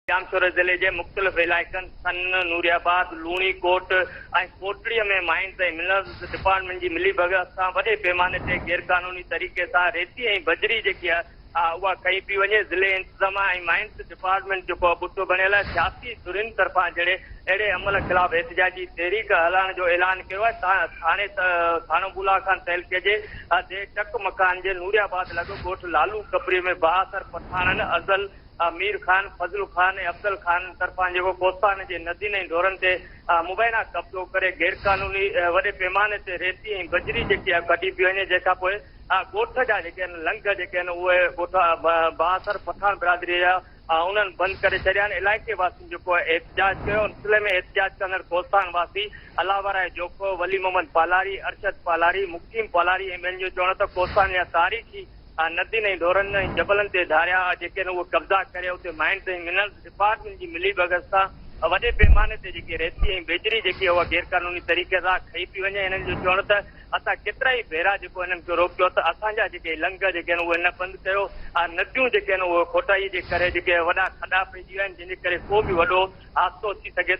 ڄامشوري ضلعي جي مختلف علائقن سن، نوري آباد، لوڻي ڪوٽ ۽ ڪوٽڙي ۾ مائنز ۽ منرلز ڊپارٽمينٽ جي ملي ڀڳت سان وڏي پيماني تي غيرقانوني طريقي سان ريتي ۽ بجري جيڪي آهي اها کنئي پئي وڃي. ضلعي انتظاميا ۽ مائنز ڊپارٽمينٽ جيڪو ٻٽو بڻيل آهي سياسي ڌرين طرفان جهڙي اهڙي عمل خلاف احتجاجي تحريڪ هلائڻ جو اعلان ڪيو آهي. ٿاڻي ٿاڻو بولا خان تعلقي جي ديهه چڪ مڪان جي نوري آباد لڳ ڳوٺ لالو ڪپري ۾ بااثر پٺاڻن ازل مير خان، فضل خان ۽ افضل خان طرفان جيڪو ڪوستان جي ندين ۽ ڍورن تي مبينا قبضو ڪري غيرقانوني وڏي پيماني تي ريتي ۽ بجري جيڪي آهي ڪڍي پئي وڃي جنهن کان پوء ڳوٺ جا جيڪي آهن لنگهه جيڪي آهن اهي ڳوٺ بااثر پٺاڻ برادري جا انهن بند ڪري ڇڏيا آهن علائقي واسين جيڪو احتجاج ڪيو ان سلسلي ۾ احتجاج ڪندڙ ڪوستان واسي الله ورائي جوکو، ولي محمد پالاري، ارشد پالاري، مقيم پالاري ۽ ٻين جو چوڻ ته ڪوستان جا تاريخي ندين ۽ ڍورن ۽ جبلن تي ڌاريا جيڪي آهن اهي قبضا ڪري اتي مائنز ۽ منرلز ڊپارٽمينٽ جي ملي ڀڳت سان وڏي پيماني تي جيڪي ريتي ۽ بيجري جيڪي اها غيرقانوني طريقي سان کنئي پئي وڃي هنن جو چوڻ ته اسان ڪيترائي ڀيرا جيڪو هنن کي روڪيو ته اسان جا جيڪي لنگهه جيڪي آهن اهي نه بند ڪيو نديون جيڪي آهن اهي کوٽائي جي ڪري جيڪي وڏا کڏا پئجي ويا آهن جنهن جي ڪري ڪو به وڏو حادثو ٿي سگهي ٿو.